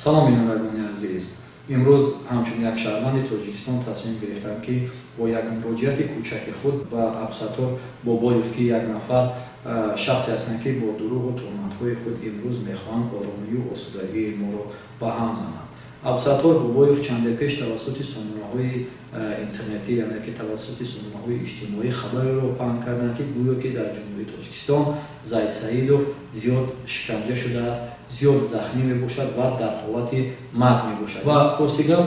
Салом, бинандагони азиз. Имрӯз ҳамчун як шаҳрванди Тоҷикистон тасмим гирифтам, ки бо як муроҷиати кӯчаки худ ба Абдусаттор Бобоев, ки як нафар шахсе ҳастанд, ки бо дурӯғу туҳматҳои худ имрӯз мехоҳанд оромию осудагии моро ба ҳам зананд. Абдусаттор Бобоев чанде пеш тавассути сомонаҳои интернетӣ, яъне ки тавассути сомонаҳои иҷтимоӣ, хабареро паҳн карданд, ки гӯё ки дар Ҷумҳурии Тоҷикистон Зайд Саидов зиёд шиканҷа шудааст, зиёд захмӣ мебошад ва дар ҳолати марг мебошад. Ва рости гап,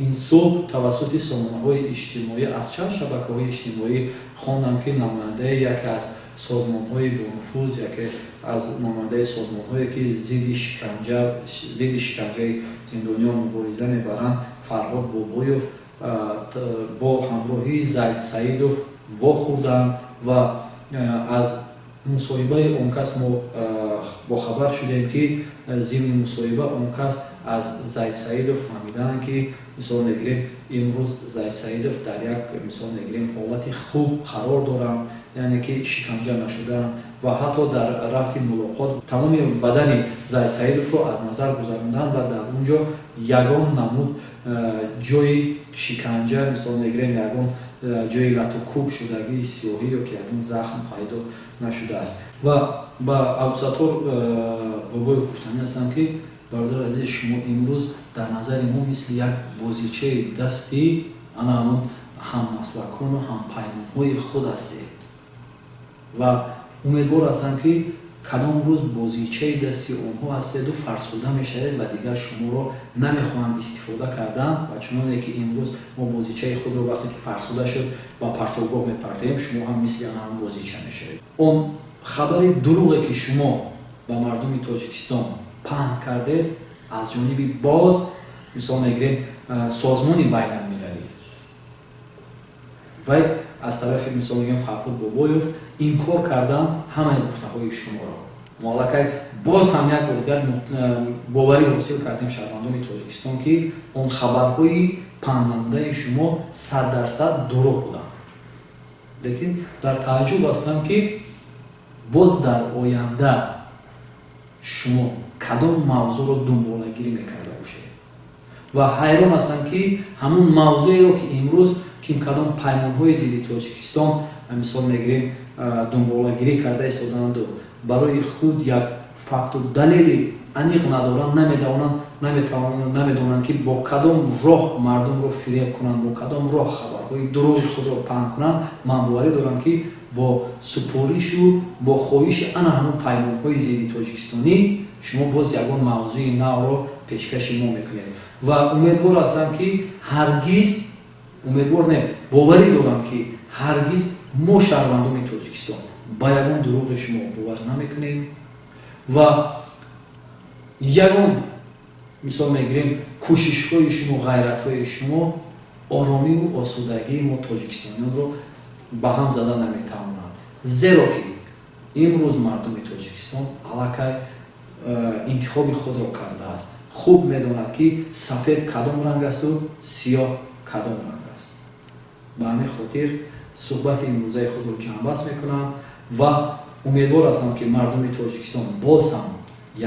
ин субҳ тавассути сомонаҳои иҷтимоӣ аз чанд шабакаҳои иҷтимоӣ хондам, ки намояндаи яке аз созмонҳои бонуфуз, яке аз намояндаи созмонҳое, ки зидди шиканҷаи зиндониён мубориза мебаранд, Фарҳод Бобоев бо ҳамроҳии Зайд Саидов вохӯрданд ва аз мусоҳибаи он кас мо бохабар шудем, ки зимни мусоҳиба он кас аз Зайд Саидов фаҳмидаанд, ки, мисол мегирем, имрӯз Зайд Саидов дар як, мисол мегирем, ҳолати хуб қарор доранд, яъне ки шиканҷа нашудаанд ва ҳатто дар рафти мулоқот тамоми бадани Зайд Саидовро аз назар гузаронданд ва дар он ҷо ягон намуд ҷои шиканҷа, мисол мегирем, ягон ҷои лату кӯб шудагии сиёҳӣ ё ки ягон захм пайдо нашудааст. Ва ба Абдусаттор Бобоев гуфтанӣ ҳастам, ки, бародари азиз, шумо имрӯз дар назари мо мисли як бозичаи дасти ана ҳамон ҳаммаслакону ҳампаймонҳои худ ҳастед ва умедвор ҳастам, ки кадом рӯз бозичаи дасти онҳо ҳастеду фарсуда мешавед ва дигар шуморо намехоҳанд истифода кардан. Ва чуноне ки имрӯз мо бозичаи худро, вақте ки фарсуда шуд, ба партовгоҳ мепартоем, шумо ҳам мисли ана ҳамон бозича мешавед. Он хабари дурӯғе, ки шумо ба мардуми Тоҷикистон паҳн кардед, аз ҷониби боз, мисол мегирем, созмони байналмилалӣ вай аз тарафи, мисол мегирем, Фарҳод Бобоев инкор кардан ҳамаи гуфтаҳои шуморо, мо аллакай боз ҳам як бор дигар боварӣ ҳосил кардем, шаҳрвандони Тоҷикистон, ки он хабарҳои паҳннамудаи шумо 100% дурӯғ буданд. Лекин дар тааҷҷуб ҳастам, ки боз дар оянда шумо кадом мавзӯъро дунболагирӣ мекарда бошед ва ҳайрон ҳастам, ки ҳамун мавзӯеро, ки имрӯз ким кадом паймонҳои зидди Тоҷикистон, мисол мегирем, дунболагирӣ карда истодаанду барои худ як факту далели аниқ надоранд, намедонанд, ки бо кадом роҳ мардумро фиреб кунанд, бо кадом роҳ хабарҳои дурӯғи худро паҳн кунанд. Ман боварӣ дорам, ки бо супоришу бо хоҳиши ана ҳамун паймонҳои зидди тоҷикистонӣ шумо боз ягон мавзӯи навро пешкаши мо мекунед. Ва умедвор ҳастам, ки ҳаргиз, умедвор не, боварӣ дорам, ки ҳаргиз мо, шаҳрвандони Тоҷикистон, ба ягон дурӯғи шумо бовар намекунем ва ягон, мисол мегирем, кӯшишҳои шумо, ғайратҳои шумо оромиву осудагии мо тоҷикистониёнро ба ҳам зада наметавонад, зеро ки имрӯз мардуми Тоҷикистон аллакай интихоби худро кардааст, хуб медонад, ки сафед кадом ранг асту сиёҳ кадом ранг аст. Ба ҳамин хотир суҳбати имрӯзаи худро ҷамъбаст мекунам ва умедвор ҳастам, ки мардуми Тоҷикистон боз ҳам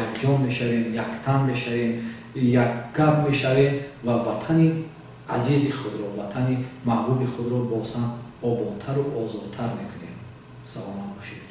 якҷон мешавем, яктан мешавем, якгап мешавем ва ватани азизи худро, ватани маҳбуби худро боз ҳам ободтару озодтар мекунем. Саломат бошед.